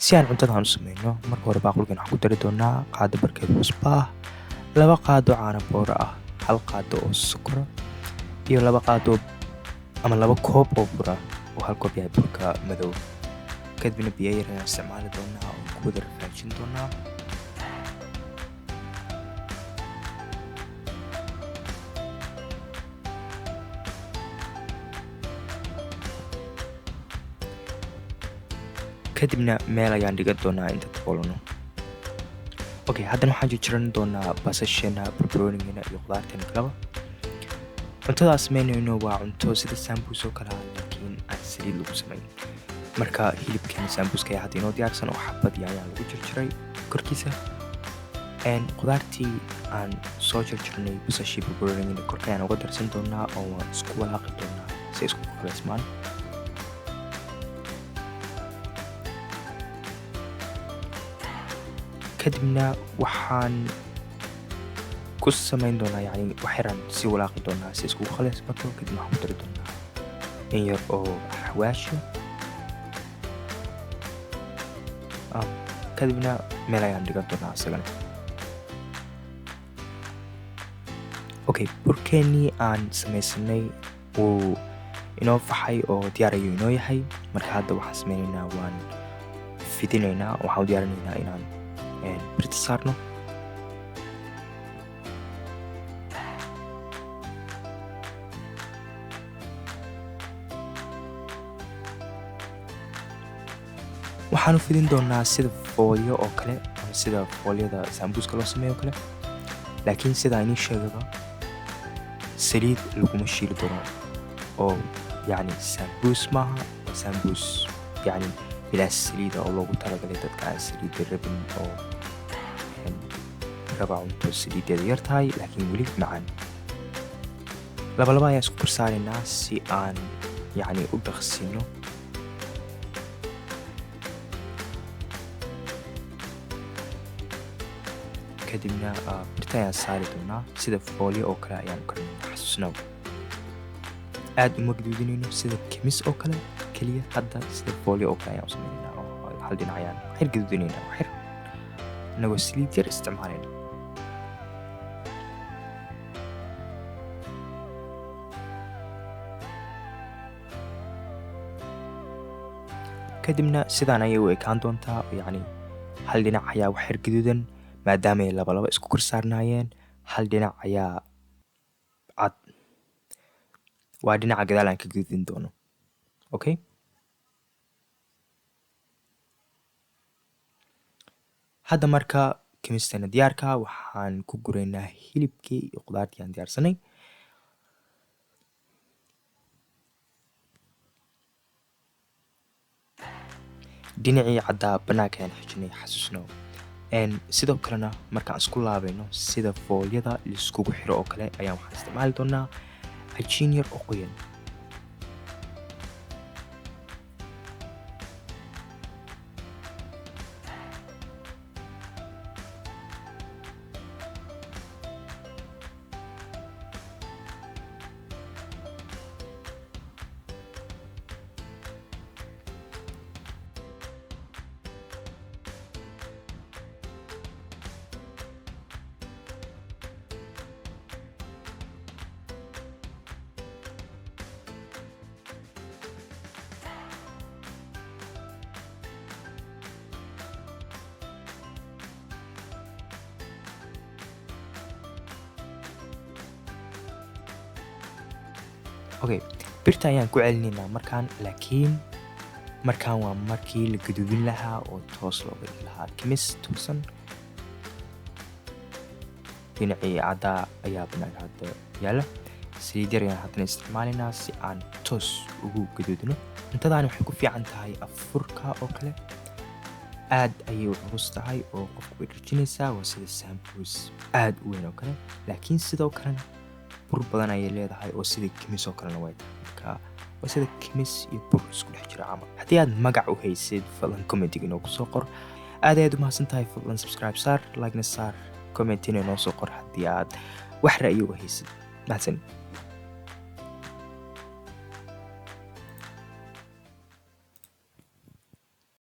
Si aan cuntadan u sameyno, marka hore baaquligan waxaan ku dari doonaa qaado barkeed cusbo ah, 2 qaado caano booro ah, 1 qaado oo sokor ah, iyo 2 qaado ama 2 koob oo bur ah oo 1 koob yahay burka madow. Kadibna biyo yar ayaan isticmaali doonaa oo ku wada rafaajin doonaa. Kadibna meel ayaan dhigan doonaa inta daboolano. Okay, haddana waxaan jarjaran doonaa basasheena, barbaroonigeena iyo khudaarteena kalaba. Cuntada aan sameynayno waa cunto sida sambuus oo kale ah, laakiin aan saliid lagu samayn. Marka hilibkeena sambuuska ayaa hadda inoo diyaarsan oo xabad yaanya lagu jarjaray korkiisa. Khudaartii aan soo jarjarnay, basashii, barbaroonigeena korka ayaan uga darsan doonaa oo waan isku walaaqi doonaa si ay isku qalaysmaan. Kadibna waxaan ku samayn doonaa, yacni wax yaraan sii walaaqi doonaa si iskugu khalaysmato. Kadibna waxaan ku dari doonaa in yar oo xawaashi. Kadibna meel ayaan dhigan doonaa isagana. Okay, burkeenii aan samaysanay wuu inoo faxay oo diyaar ayuu inoo yahay. Marka hadda waxaan sameynaynaa, waan fidinaynaa, waxaan u diyaarinaynaa inaan birta saarno. Waxaan u fidin doonaa sida foolyo oo kale ama sida foolyada sambuuska loo sameeyo oo kale, laakiin sida aan idiin sheegaba saliid laguma shiili doono oo yacni sambuus maaha, waa sambuus yacni bilaa saliida oo loogu talagalay dadka aan saliidda rabin oo raba cunto saliideeda yar tahay laakiin weli macaan. Laba laba ayaan isku kor saaraynaa si aan yacni u dhaqsino. Kadibna birta ayaan saari doonaa, sida foolyo oo kale ayaan u karinaynaa. Xasuusnow, aad uma gaduudinayno sida kimis oo kale keliya, hadda sida foolyo oo kale ayaan u sameynaynaa oo hal dhinac ayaan wax yar gaduudinaynaa, wax yar, inagoo saliid yar isticmaalayna. Kadibna sidaan ayay u ekaan doontaa, yacni hal dhinac ayaa wax yar gaduudan maadaama ay laba laba isku kor saarnaayeen, hal dhinac ayaa cad, waa dhinaca gadaal aan ka gaduudin doono. Okay, hadda marka kimisteena diyaarka, waxaan ku guraynaa hilibkii iyo khudaartii aan diyaarsanay. Dhinacii caddaa banaanka ayaan xijinay, xasuusnow. Sidoo kalena markaan isku laabayno sida foolyada laiskugu xiro oo kale ayaan waxaan isticmaali doonaa cajiin yar oo qoyan. Okay, birta ayaan ku celinaynaa markaan, laakiin markaan waa markii la gaduudin lahaa oo toos looga dhigi lahaa kimis toosan. Dhinacii caddaa ayaa banaanka hadda yaalla. Saliid yar ayaan haddana isticmaalaynaa si aan toos ugu gaduudino. Cuntadaani waxay ku fiican tahay afurka oo kale, aad ayay u culus tahay oo qofku way dharjinaysaa, waa sida sambuus aad u weyn oo kale, laakiin sidoo kalena bur badan ayay leedahay oo sida kimis oo kalena way tahay. Marka waa sida kimis iyo bur isku dhex jira camal. Haddii aad magac u haysid, fadlan commentiga inoogu soo qor. Aad ayaad u mahadsan tahay. Fadlan subscribe saar, like-na saar, commentina inoo soo qor haddii aad wax ra'yi u haysid. Mahadsanid.